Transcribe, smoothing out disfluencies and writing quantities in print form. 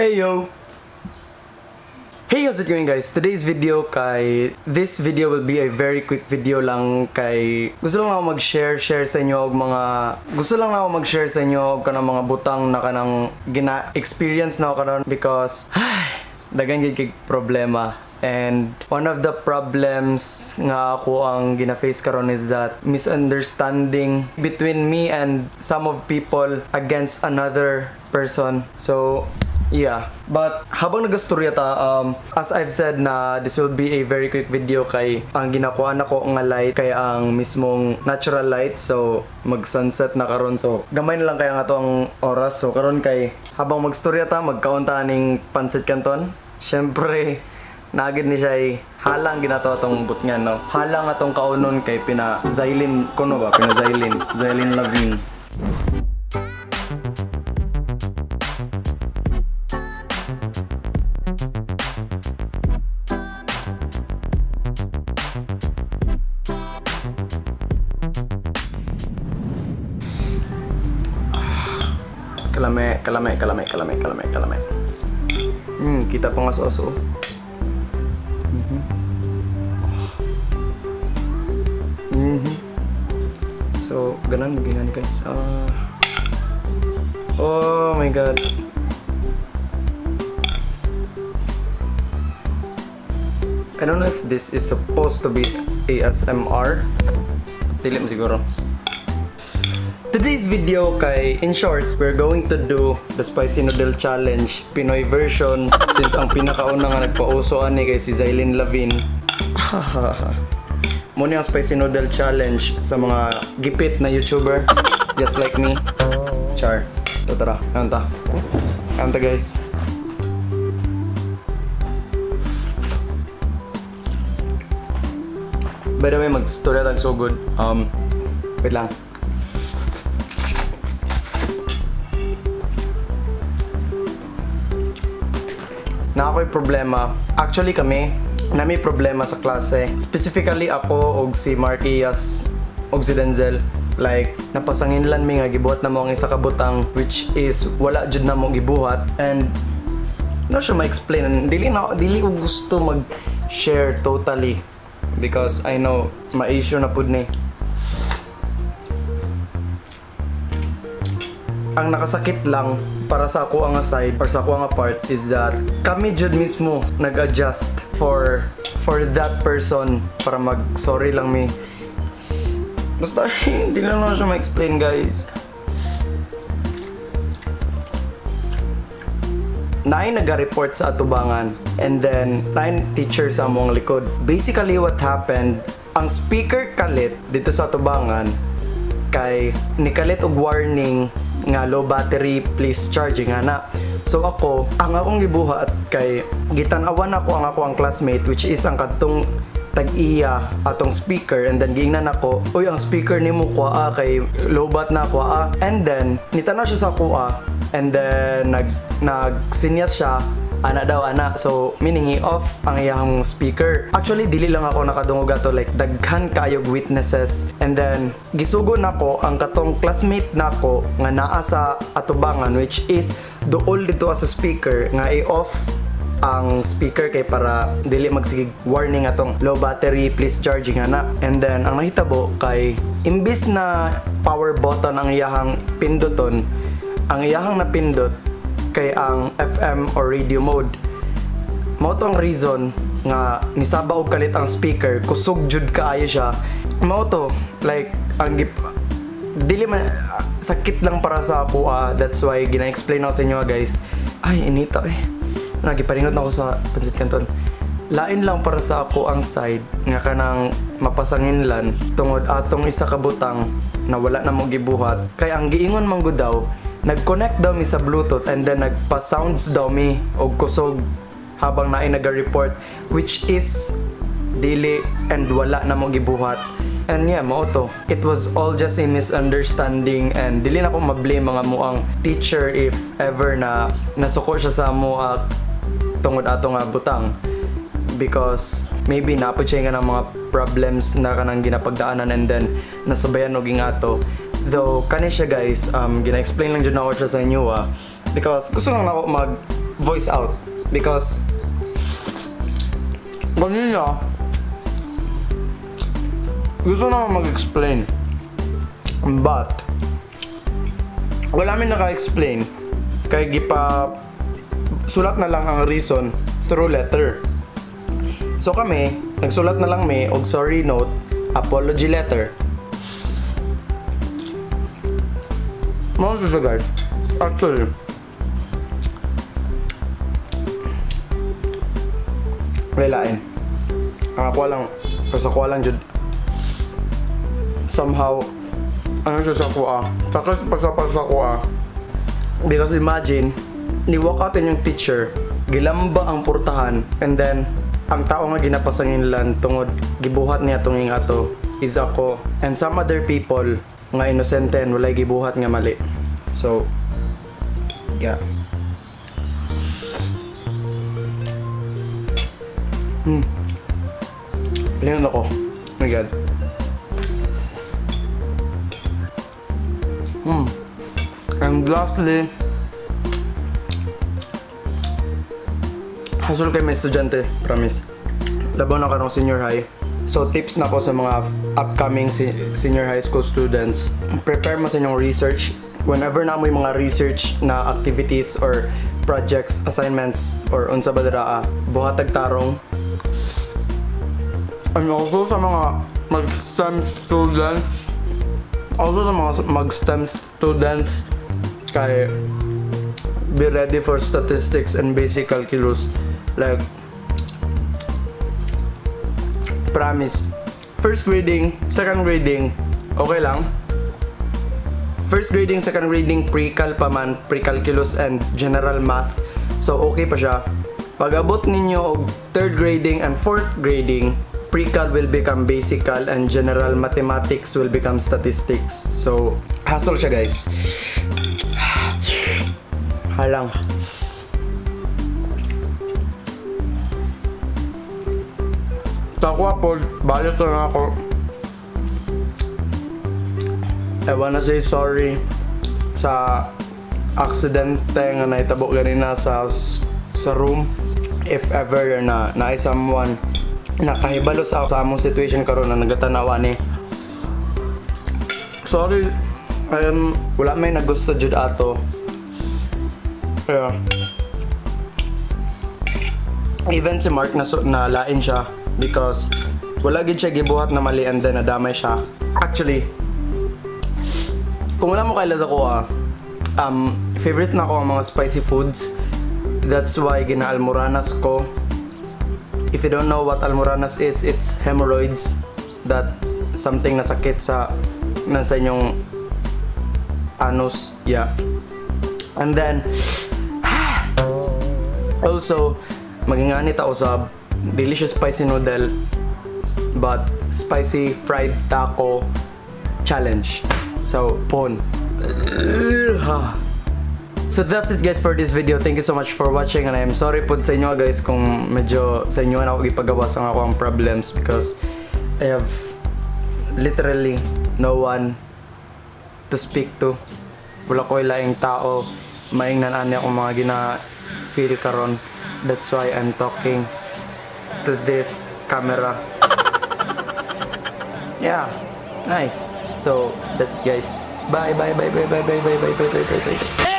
Hey yo! Hey, how's it going, guys? Today's video kay this video will be a very quick video lang kay gusto lang ako mag-share share sa inyo og mga gusto lang ako mag-share sa inyo og kanang mga butang na kanang gina experience na ako karon because daghan gyud kay problema. And one of the problems nga ako ang gina-face karon is that misunderstanding between me and some of people against another person. So, yeah. But habang nagastorya ta, as I've said na this will be a very quick video kay ang ginakuha nako nga light kay ang mismong natural light. So, mag-sunset na karon. So, gamay na lang kaya nga to ang oras. So, karon kay habang magstorya ta, magkaon ta ning pansit canton. Syempre, nagid ni siya ay halang ginato atong butngan, no? Halang atong kaunon kay pina Xylene kuno ba, pina Xylene Xylene Lavine. Kalame, kalame, kalame, kalame, kalame, kalame. Kita pa nga sa. So, ganun maging guys. Ah. Oh my God. I don't know if this is supposed to be ASMR. Dili mo siguro. Today's video kay, in short, we're going to do the spicy noodle challenge, Pinoy version, since ang pinakauna nga nagpauso ani kay si Xylene Lavine. Mo ni ang spicy noodle challenge sa mga gipit na YouTuber, just like me. Char. So tara, kanta. Kanta, guys. By the way, mag-storya tag sugod. Wait lang. Na ako'y problema. Actually kami, na may problema sa klase. Specifically ako og si Mark Ias og si Denzel. Like, napasanginlan mi nga gibuhat na mo ang isa ka butang which is wala jud na mo gibuhat and no siya ma-explain. Dili na dili ko gusto mag-share totally because I know ma-issue na pud ni. Ang nakasakit lang para sa ako ang side or sa ako ang part is that kami jud mismo nag-adjust for that person para mag-sorry lang mi. Basta hindi lang na siya ma-explain, guys. Naay naga-report sa atubangan and then nine teacher sa among likod. Basically what happened, ang speaker kalit dito sa atubangan kay nikalit og warning nga "Low battery, please charging," ana. So ako, ang akong gibuhat kay gitan-awan ako ang ako ang classmate, which is ang kadtong tag-iya atong speaker, and then giingnan ako, "Uy, ang speaker nimo kuha kay low bat na kuha." And then nitanaw siya sa kuha and then nagsinyas siya ana daw ana. So meaning i-off ang iyang speaker. Actually dili lang ako nakadungog ato, like daghan kaayog witnesses. And then gisugo nako ang katong classmate nako nga naa sa atubangan, which is duol dito sa speaker, nga i-off ang speaker kay para dili magsigig warning atong "Low battery, please charging," ana. And then ang nahitabo kay imbis na power button ang iyahang pinduton, ang iyahang napindot kay ang FM or radio mode. Mao to ang reason nga nisaba og kalit ang speaker, kusog jud kaayo siya. Mao to, like ang gip dili man sakit lang para sa ako ah. That's why gina-explain ako sa inyo, ah, guys. Ay, inita eh. Nagiparingot na ako sa pansit canton. Lain lang para sa ako ang side nga kanang mapasanginlan tungod atong isa ka butang na wala na mo gibuhat kay ang giingon man gud daw, nag-connect daw mi sa Bluetooth and then nagpa-sounds daw mi og kusog habang naay naga-report, which is dili and wala na mo gibuhat. And yeah, mao to, it was all just a misunderstanding and dili na ko ma-blame mga muang teacher if ever na nasuko siya sa mo tungod ato nga butang because maybe napod siya nga ng mga problems na kanang ginapagdaanan and then nasabayan og ato. Though kani siya, guys, gina-explain lang jud nako siya sa inyo ah. Because gusto lang ako mag voice out. Because ganina, gusto na ako mag-explain. But wala mi naka-explain kay gipa sulat na lang ang reason through letter. So kami, nagsulat na lang mi og sorry note, apology letter. Mao siya, guys. Actually, wala lain. Ang ako lang, sa ako lang jud somehow ano siya sa kuha. Sakit pa sa kuha. Because imagine, ni walk out yung teacher, gilamba ang portahan, and then ang tao nga ginapasanginlan tungod gibuhat niya tong ato is ako and some other people nga inosente and walay gibuhat nga mali. So, yeah. Pilingon ako. Oh my God. And lastly, hasol kay may estudyante, promise. Labaw na karong senior high. So tips na ko sa mga upcoming senior high school students. Prepare mo sa inyong research. Whenever na mo yung mga research na activities or projects, assignments, or unsa ba dira, buhatag tarong. And also sa mga mag-STEM students, also sa mga mag-STEM students, kay be ready for statistics and basic calculus. Like, promise, first grading, second grading, okay lang. First grading, second grading, pre-cal pa man, pre-calculus and general math. So, okay pa siya. Pag abot ninyo og third grading and fourth grading, pre-cal will become basic cal and general mathematics will become statistics. So, hassle siya, guys. Halang. Sa ako po, balik lang ako. I wanna say sorry sa aksidente nga nahitabo ganina sa room. If ever na naay someone nakahibalo sa among situation karon na nagatanawa ni. Sorry. Ayun, wala may nagusto jud ato. Yeah. Even si Mark na, na lain siya because wala gid siya gibuhat na mali and then nadamay siya. Actually, kung wala mo kaila sa kuha, favorite na ko ang mga spicy foods. That's why gina-almoranas ko. If you don't know what almoranas is, it's hemorrhoids that something na sakit sa nasa inyong anus. Yeah. And then, also, magingani ta usab, delicious spicy noodle, but spicy fried taco challenge. So, pon. So that's it, guys, for this video. Thank you so much for watching and I am sorry po sa inyo, guys, kung medyo sa inyo na ako ipagawas ang ako ang problems because I have literally no one to speak to. Wala ko laing tao maingnan ani akong mga gina feel karon. That's why I'm talking to this camera. Yeah, nice. So that's it, guys. Bye bye bye bye bye bye bye bye bye bye bye bye.